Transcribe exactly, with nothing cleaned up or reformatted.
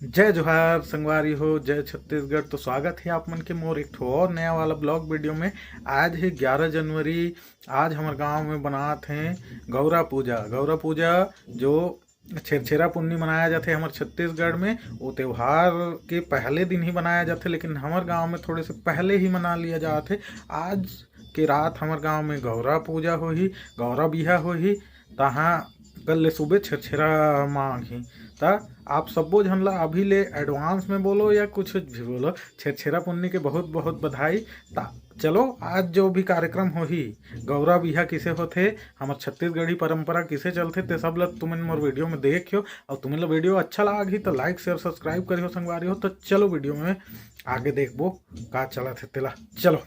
जय जोहार संगवारी हो, जय छत्तीसगढ़। तो स्वागत हे आप मन के मोर एक ठो और नया वाला ब्लॉग वीडियो में। आज हे ग्यारह जनवरी। आज हमर गांव में बनात हे गौरा पूजा। गौरा पूजा जो छेरछेरा पुन्नी मनाया जाथे हमर छत्तीसगढ़ में, वो त्योहार के पहले दिन ही मनाया जाथे, लेकिन हमर गांव में थोड़े से पहले ही मना लिया जात हे। आज के रात हमर गांव में गौरा पूजा होही, गौरा बिहा होही। तहाँ कल ले सुबह छेरछेरा मांग ही। त आप सब्बो झन ला अभी ले एडवांस में बोलो या कुछ भी बोलो, छेरछेरा पुन्नी के बहुत बहुत बधाई। त चलो, आज जो भी कार्यक्रम होही, गौरा बिहा किसे होथे, हमर छत्तीसगढ़ी परंपरा किसे चलथे, ते सब ला तुमन मोर वीडियो में देखियो। और तुमन ला वीडियो अच्छा लागही तो लाइक, शेयर, सब्सक्राइब करियो संगवारी हो। तो चलो वीडियो में आगे देखबो का चलत हे तेला। चलो।